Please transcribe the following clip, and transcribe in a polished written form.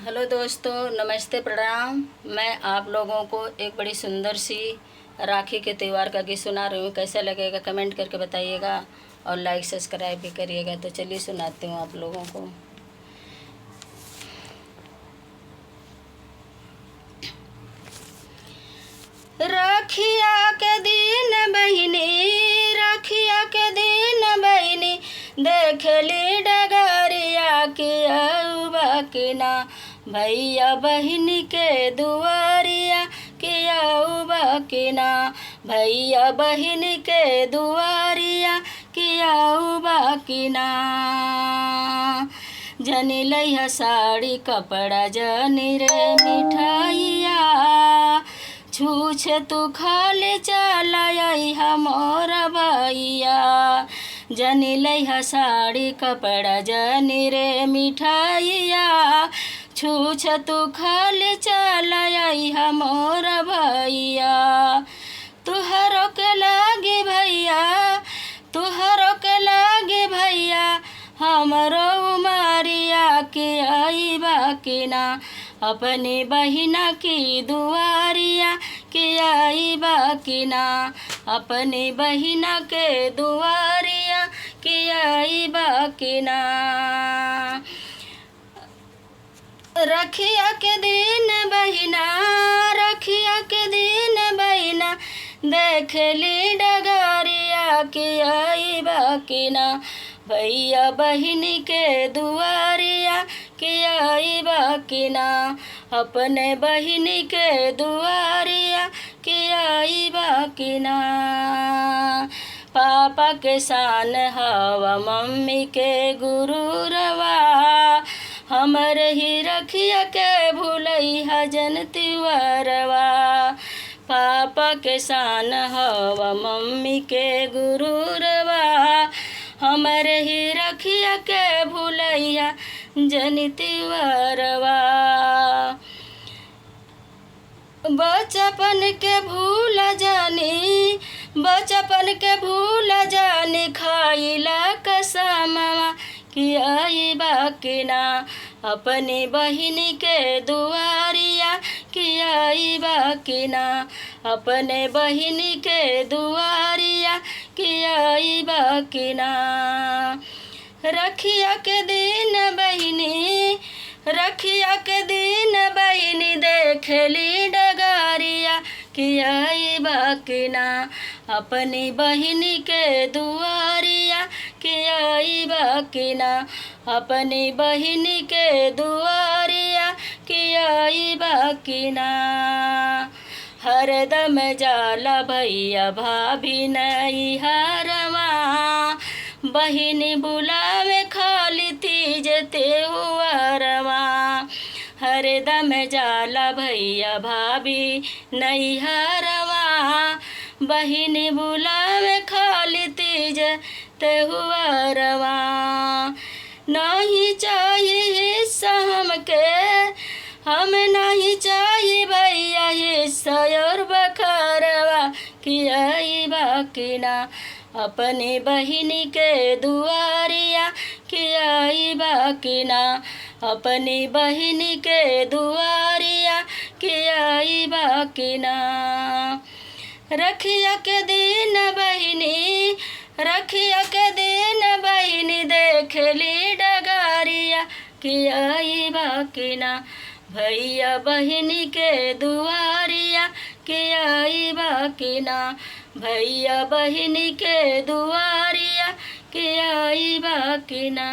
Hello दोस्तों, नमस्ते, प्रणाम। मैं आप लोगों को एक बड़ी सुंदर सी राखी के त्यौहार का गीत सुना रही हूँ। कैसा लगेगा कमेंट करके बताइएगा और लाइक सब्सक्राइब भी करिएगा। तो चलिए सुनाती हूँ आप लोगों को। राखिया के दिन बहिनी, राखिया के दिन बहिनी, देखली डगरिया के आउबा के ना, भैया बहिन के दुआरिया के आउबा के ना, भैया बहिन के दुआरिया के आउबा के ना। जनी लइहा साड़ी कपड़ा जनी रे मिठाइया, छूछे तू खाली चल मोर भैया। जनी लइहा साड़ी कपड़ा जनी रे मिठाइया, छूछ तू खाली चल मोर भैया। तुहरो के लागी भैया, तुहरो के लागी भैया, हमरो उमरिया के आईबा के ना, अपनी बहिना की दुआरिया के आईबा के ना, अपनी बहिना के दुआरिया के आईबा के ना। रखिया के दिन बहिना, रखिया के दिन बहिना, देखली डगरिया के आईबा के ना, भैया बहिन के दुआरिया के आईबा के ना, अपने बहिन के दुआरिया के आईबा के ना। पापा के शान हवा मम्मी के गुरुरवा, हमर ही रखिया के भूलैहा जन तिवरवा। पापा के शान हवा मम्मी के गुरुरवा, हमर ही रखिया के भूलैया जन तिवरवा। बचपन के भूल जानी, बचपन के भूल जानी, खाइला कसमवा कि आईबा के ना, अपनी बहिन के दुआरिया कि आईबा के ना, अपने बहिन के दुआरिया कि आईबा के ना। रखिया के दिन बहिनी, रखिया के दिन बहिनी, देखली डगरिया कि आईबा के ना, अपनी बहिन के दुआरिया कि आईबा के ना, अपनी बहिन के दुआरिया कि आईबा के ना। हरदम जाला भैया भाभी नैहरवा, बहिन बुलावे खाली तीज त्योहारवा। हरदम जाला भैया भाभी नैहरवा, बहिन बुलावे खाली तीज त्योहारवा। नहीं चाहिए हिस्सा हमके, हम नहीं चाहिए भैया हिस्सा और बखरवा कि आईबा के ना, अपने बहिन के दुआरिया कि आईबा के ना, अपनी बहिन के दुआरिया कि आईबा के ना। रखिया के दिन बहिनी, रखिया के दिन बहिनी, देखली डगरिया कि आईबा के ना, भैया बहिन के दुआरिया कि आईबा के ना, भैया बहिन के दुआरिया कि आईबा के ना।